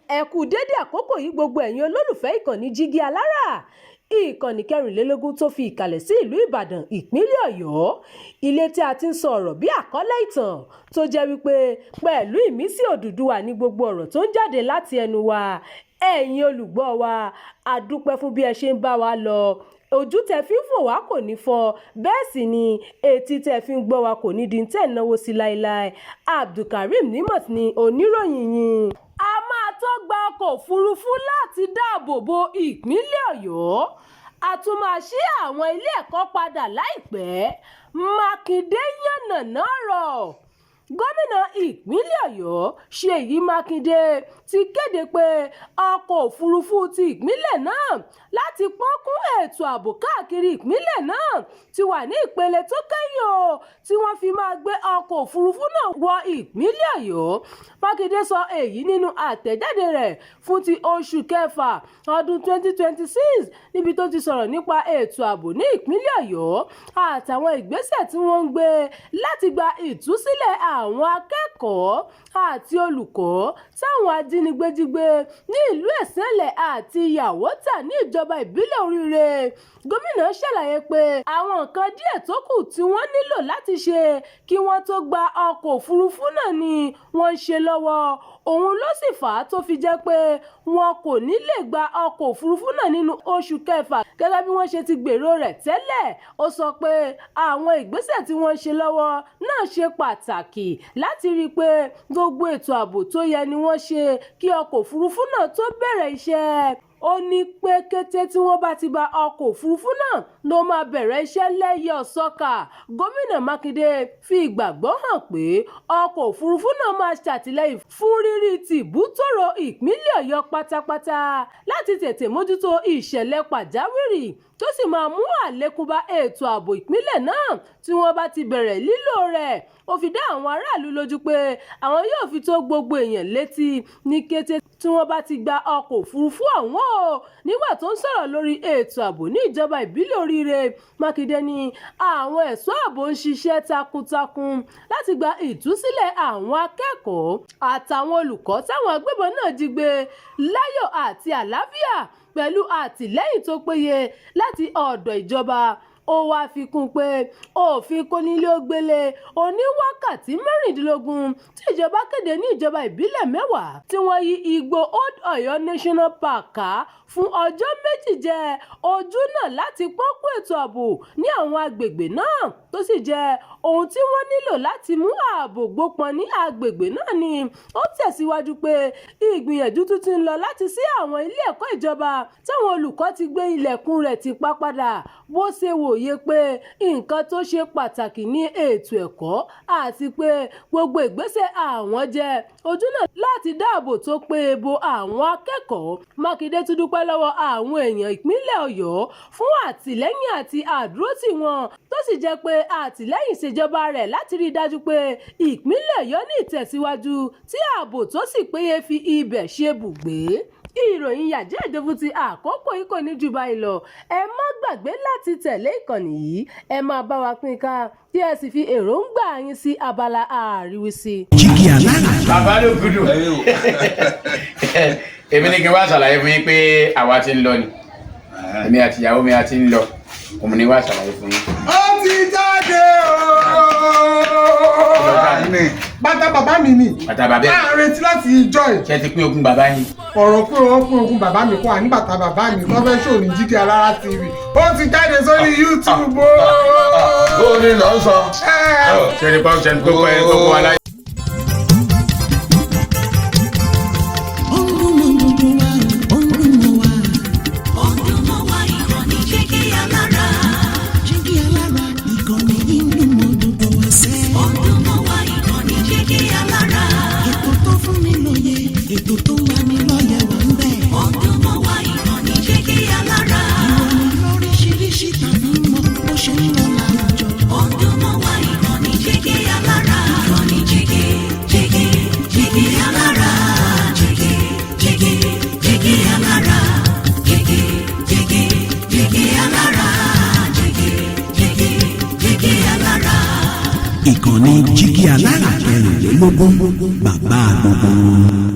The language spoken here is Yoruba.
Ẹ kú dédé àkókò yìí, gbogbo ẹ̀yin olólùfẹ́ ìkànnì Jígí Alára, ìkànnì 24 tó fi ìkàlẹ̀ sí ìlú Ìbàdàn, ìpínlẹ̀ Ọ̀yọ́, ilé tí a ti ń sọ ọ̀rọ̀ bí àkọlé ìtàn tó jẹ́ wípé pẹ̀lú ìmísí Odùduwà ní gbogbo ọ̀rọ̀ tó ń jáde láti ẹnu wa. Ẹ̀yin olùgbọ́ wa, a dúpẹ́ fún bí ẹ ṣe ń bá wa lọ. Ojú tẹ fi ń fò wá kò ní fọ́, bẹ́ẹ̀ sì ni etí tẹ fi ń gbọ́ wa kò ní di tẹ̀ náwó sí láéláé. Abdulkareem Nimot ni oníròyìn yín. A máa tó gba ọkọ̀ òfurufú láti dáàbò bo ìpínlẹ̀ Ọ̀yọ́. A tún máa ṣí àwọn ilé ẹ̀kọ́ padà láìpẹ́, Mákindé yànnàná ọ̀rọ̀. Gómìnà ìpínlẹ̀ Ọ̀yọ́ Ṣèyí Mákindé ti kéde pé ọkọ̀ òfurufú ti ìpínlẹ̀ náà láti pọ́n ètò ààbò káàkiri ìpínlẹ̀ náà ti wà ní ìpele tó kẹ́yìn o, tí wọ́n fi máa gbé ọkọ̀ òfurufú náà wọ ìpínlẹ̀ Ọ̀yọ́. Mákindé sọ èyí nínú àtẹ̀jáde rẹ̀ fún ti oṣù kẹfà ọdún 2026, níbi tó ti sọ̀rọ̀ nípa ètò ààbò ní ìpínlẹ̀ Ọ̀yọ́ àtàwọn ìgbésẹ̀ tí wọ́n ń gbé láti gba ìtúsílẹ̀ àwọn akẹ́kọ̀ọ́ àti olùkọ́ táwọn ajínigbé jí gbé ní ìlú Ẹ̀sìnlẹ̀ àti Yàwótà ní ìjọba ìbílẹ̀ Oríire. Gómìnà ṣàlàyé pé àwọn nǹkan díẹ̀ tó kù tí wọ́n nílò láti ṣe kí wọ́n tó gba ọkọ̀ òfurufú náà ni wọ́n ń ṣe lọ́wọ́, òun ló sì fà á tó fi jẹ́ pé wọn kò ní lè gba ọkọ̀ òfurufú náà nínú oṣù kẹfà gẹ́gẹ́ bí wọ́n ṣe ti gbèrò rẹ̀ tẹ́lẹ̀. Ó sọ pé àwọn ìgbésẹ̀ tí wọ́n ń ṣe lọ́wọ́ náà ṣe pàtàkì láti rí i pé gbogbo ètò ààbò tó yẹ ni wọ́n ṣe kí ọkọ̀ òfurufú náà tó bẹ̀rẹ̀ iṣẹ́. Ó ní pé kété tí wọ́n bá ti gba ọkọ̀ òfurufú náà ló máa bẹ̀rẹ̀ iṣẹ́ lẹ́yẹ-ò-sọkà. Gómìnà Mákindé fi ìgbàgbọ́ hàn pé ọkọ̀ òfurufú náà máa ṣàtìlẹ́yìn fún rírí tìbú-tòrò ìpínlẹ̀ Ọ̀yọ́ pátápátá láti tètè mójútó ìṣẹ̀lẹ̀ pàjáwìrì, tó sì máa mú àlékún bá ètò ààbò ìpínlẹ̀ náà tí wọ́n bá ti bẹ̀rẹ̀ lílò rẹ̀. Ó fi dá àwọn aráàlú lójú pé àwọn yóò fi tó gbogbo èèyàn létí ní kété tí wọ́n bá ti gba ọkọ̀ òfurufú ọ̀hún o. Nígbà tó ń sọ̀rọ̀ lórí ètò ààbò ní ìjọba ìbílẹ̀ Oríire, Mákindé ní àwọn ẹ̀ṣọ́ ààbò ń ṣiṣẹ́ takuntakun láti gba ìtúsílẹ̀ àwọn akẹ́kọ̀ọ́ àtàwọn olùkọ́ táwọn agbébọn náà jí gbé láyọ̀ àti àlàáfíà pẹ̀lú àtìlẹ́yìn tó péye láti ọ̀dọ̀ ìjọba. Ó wáá fi kún un pé òfin kónílé-ó-gbélé oníwákàtí 16 tí ìjọba kéde ní ìjọba ìbílẹ̀ 10 tí wọ́n yí igbó Old Ọ̀yọ́ National Park ká fún ọjọ́ 2 jẹ́ ojúnà láti pọ́nkún ètò ààbò ní àwọn àgbègbè náà, tó sì jẹ́ ohun tí wọ́n nílò láti mú ààbò gbópọn ní àgbègbè náà ni. Ó tẹ̀síwájú pé ìgbìyànjú tún ti ń lọ láti ṣí àwọn ilé ẹ̀kọ́ ìjọba táwọn olùkọ́ ti gbé ilẹ̀kùn rẹ̀ tì pa padà, bó ṣe wòye pé nǹkan tó ṣe pàtàkì ní ètò ẹ̀kọ́ àti pé gbogbo ìgbésẹ̀ àwọn jẹ́ ojúnà láti dáàbò tó péye bo àwọn akẹ́kọ̀ọ́. Mákindé tún dúpẹ́ lọ́wọ́ àwọn èèyàn ìpínlẹ̀ Ọ̀yọ́ fún àtìlẹ́yìn àti àdúrótì wọn, tó sì jẹ́ pé àtìlẹ́yìn ìṣèjọba rẹ̀ láti rí i dájú pé ìpínlẹ̀ Ọ̀yọ́ ní ìtẹ̀síwájú tí ààbò tó sì péye fi ibẹ̀ ṣe bùgbé. Ìròyìn yàjẹ́ ìdòfún ti àkókò yìí kò ní jù báyìí lọ. Ẹ má gbàgbé láti tẹ̀lé ìkànnì yìí, ẹ máa bá wa pín ká, kí ẹ sì fi èròǹgbà yín sí abala àríwísí. Jígí Alára. Bàbá ló gudu. Èmi ní kí n wá ṣàlàyé fún yín pé àwa ti ń lọ ni, èmi àti ìyàwó mi a ti ń lọ. Òun ni wá ṣàlàyé fún yín. Ó ti jáde ooo. Bàtà bàbá mi ni. Bàtà bàbá ẹ̀. À ń retí láti ìjọ ẹ̀. Ṣé ti pín ogún bàbá yín? Ọ̀rọ̀ pé wọ́n pín ogún bàbá mi kọ́, àní bàtà bàbá mi tó fẹ́ ṣò ní Jígí Alára TV. Ó ti jáde sórí YouTube ooo. Ó ní lọ sọ. Ṣé ní pọ́n ṣe tó kọ́ ẹ tó kọ́ wa láyé. Ó ń dún mọ́ gbogbo wa, ó ń dún mọ́ wa. Ó ń dún mọ́ wa, ìkànnì Jígí Alára. Jígí Alára, ìkànnì yìí ń dún mọ́ gbogbo wa sẹ́. Ó ń dún mọ́ wa, ìkànnì Jígí Alára. Ètò tó fún ni lóye, ètò tó wà ní lọ́yẹ̀ wà ń bẹ̀. Ó ń dún mọ́ wa, ìkànnì Jígí Alára. Ìròyìn lóríṣiríṣi tàbí mọ́ bó ṣe ń lọ láwùjọ. Ó ń dún mọ́ wa, ìkànnì Jígí Alára. Ìkànnì Jígí Jígí Jígí Alára. Jígí Jígí Jígí Alára. Jígí Jígí Jígí Alára. Jígí Jígí Jígí Alára. Ìkànnì Jígí Alára 24, bàbá gbogbo wọn.